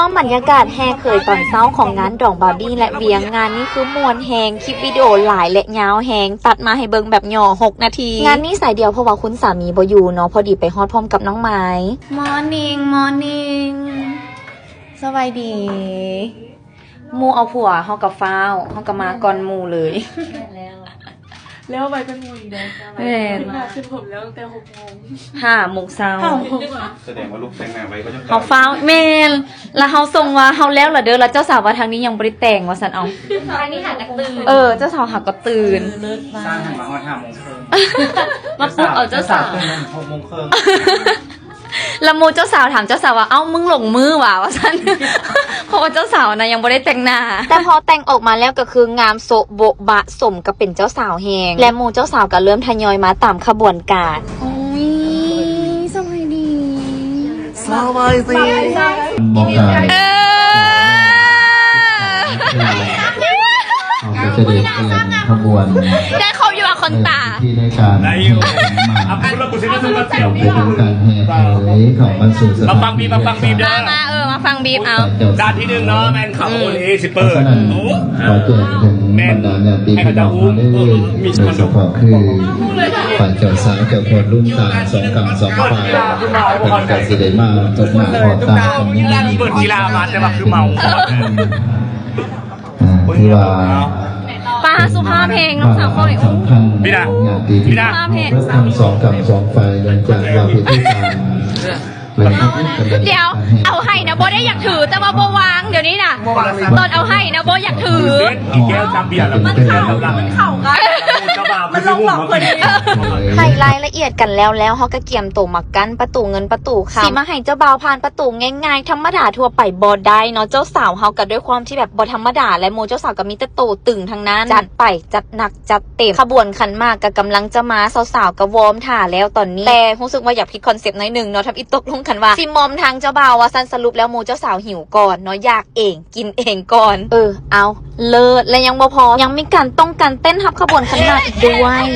ເອົາບັນຍາກາດແຫ່ເຂີຍຕອນເຊົ້າຂອງງານດອງບາວດີ້ ແລະ ວຽງ. ງານນີ້ຄືມ່ວນແຮງ, ຄລິບວິດີໂອຫຼາຍ ແລະ ຍາວແຮງ, ຕັດມາໃຫ້ເບິ່ງແບບຫຍໍ້ຫົກນາທີ. ງານນີ້ສາຍດຽວ ເພາະວ່າຄຸນສາມີບໍ່ຢູ່ເນາະ, ພໍດີໄປຮອດພ້ອມກັບນ້ອງໄມ້. Morning Morning ສະບາຍດີ. ໝູ່ເອົາຜົວ ເຮົາກໍຟ້າວ, ເຮົາກໍມາກ່ອນໝູ່ເລີຍ. ແລ້ວໄວກວ່າໝູ່ອີກເດ້. ແມ່ນ ໜ້າຂຶ້ນຜົມແລ້ວຕັ້ງແຕ່ຫົກໂມງ ຫ້າໂມງເຊົ້າ. ຫ້າໂມງຫວາ? ສະແດງວ່າລູກແຕ່ງໜ້າໄວກວ່າເຈົ້າ. ເຮົາຟ້າວ. ແມ່ນ. ລະເຮົາສົ່ງວ່າເຮົາແລ້ວລະເດີ ລະເຈົ້າສາວວ່າທາງນີ້ຍັງບໍ່ໄດ້ແຕ່ງວ່າຊັ້ນ. ເອົາ ທາງນີ້ຫາກັນຕື່ນ. ເອີ ເຈົ້າສາວຫາກໍຕື່ນ. ເອີ ເລີດມາກ. ສ້າງໃຫ້ມາຮອດຫ້າໂມງເຄິ່ງ ມາປຸກເອົາເຈົ້າສາວ. ເຈົ້າສາວຕື່ນຫົກໂມງເຄິ່ງ. ລະໝູ່ເຈົ້າສາວຖາມເຈົ້າສາວວ່າ ເອົ້າ ມຶງຫຼົງມື້ຫວາ ວ່າຊັ້ນ. ເພາະວ່າເຈົ້າສາວນະຍັງບໍ່ໄດ້ແຕ່ງໜ້າ. ແຕ່ພໍແຕ່ງອອກມາແລ້ວກໍຄືງາມໂຊະໂບະບະ ສົມກັບເປັນເຈົ້າສາວແຮງ ແລະ ໝູ່ເຈົ້າສາວກໍເລີ່ມທະຍອຍມາຕາມຂະບວນການ. ໂອ້ຍ ສະບາຍດີ. ສະບາຍດີ. ບໍ່ກາຍ. ເອີ ເຮົາກໍຈະໄດ້ເຄື່ອນຂະບວນ ໄດ້ຄົບຢູ່ວ່າຄົນຕາ ໃນພິທີໃນການ ໄດ້ຢູ່ ແຫ່ຂັນໝາກ ເຮົາໄປເບິ່ງການແຫ່ເຂີຍເຂົ້າມາສູ່ສະຖານທີ່ ມາຟັງບີບ ມາຟັງບີບເດີ ມາ ມາ ເອີ ມາຟັງບີບ. ເອົາ ດ້ານທີໜຶ່ງເນາະ ແມ່ນຂະບວນເອຊິເປີດ. ຂໍແຈ້ງເຖິງບັນດາຍາດຕິພີ່ນ້ອງເຮົາເດີ ໂດຍສະເພາະຄື ຝ່າຍເຈົ້າສາວເຈົ້າໂຄດລຸນຕາງສອງຂ້າງສອງຝ່າຍ ເພິ່ນກໍຊິໄດ້ມາພົບໜ້າພໍ້ຕາກັນໃນງານນີ້. ເປີດກິລາມາແຕ່ວ່າຄືເມົາ. ອ່າ ຖືວ່າ ປ້າສຸພາບແຮງ ນ້ອງສາວຂ້ອຍ. ໂອ້ ພີ່ນະ ຍາດຕິພີ່ນ້ອງເຮົາເບິດທັງສອງຂ້າງສອງຝ່າຍ ເນື່ອງຈາກວ່າພິທີການ ດຽວ ເອົາໃຫ້ນະບໍ່ໄດ້ຢາກຖື ແຕ່ວ່າບໍ່ວາງ. ດຽວນີ້ນະ ຕອນເອົາໃຫ້ນະບໍ່ຢາກຖື. ແກ້ວຊາບຽນລະມັນເຂົ້າ ມັນເຂົ້າກັນ ມັນລົງຫຼອກເພິ່ນ. ໃຫ້ລາຍລະອຽດກັນແລ້ວແລ້ວ ເຮົາກໍກຽມໂຕມາກັ້ນປະຕູເງິນປະຕູຄຳ ຊິມາໃຫ້ເຈົ້າບ່າວຜ່ານປະຕູງ່າຍໆ ທຳມະດາທົ່ວໄປບໍ່ໄດ້ເນາະ. ເຈົ້າສາວເຮົາກໍດ້ວຍຄວາມທີ່ແບບບໍ່ທຳມະດາ ແລະ ໝູ່ເຈົ້າສາວກໍມີແຕ່ໂຕຕຶງທັງນັ້ນ. ຈັດໄປ ຈັດໜັກ ຈັດເຕັມ. ຂະບວນຂັນໝາກກໍກຳລັງຈະມາ, ສາວໆກໍວອມຖ້າແລ້ວຕອນນີ້. ແຕ່ຮູ້ສຶກວ່າຢາກຜິດຄອນເຊັບໜ້ອຍໜຶ່ງເນາະ, ທຳອິດຕົກລົງກັນວ່າຊິມອມທາງເຈົ້າບ່າວວ່າຊັ້ນ. ສະຫຼຸບແລ້ວໝູ່ເຈົ້າສາວຫິວກ່ອນເນາະ, ຢາກເອງ ກິນເອງກ່ອນ. ເອີ ເອົາ ເລີດ ແລະ ຍັງບໍ່ພໍ, ຍັງມີການຕ້ອງການເຕັ້ນຮັບຂະບວນຂັນໝາກອີກດ້ວຍ.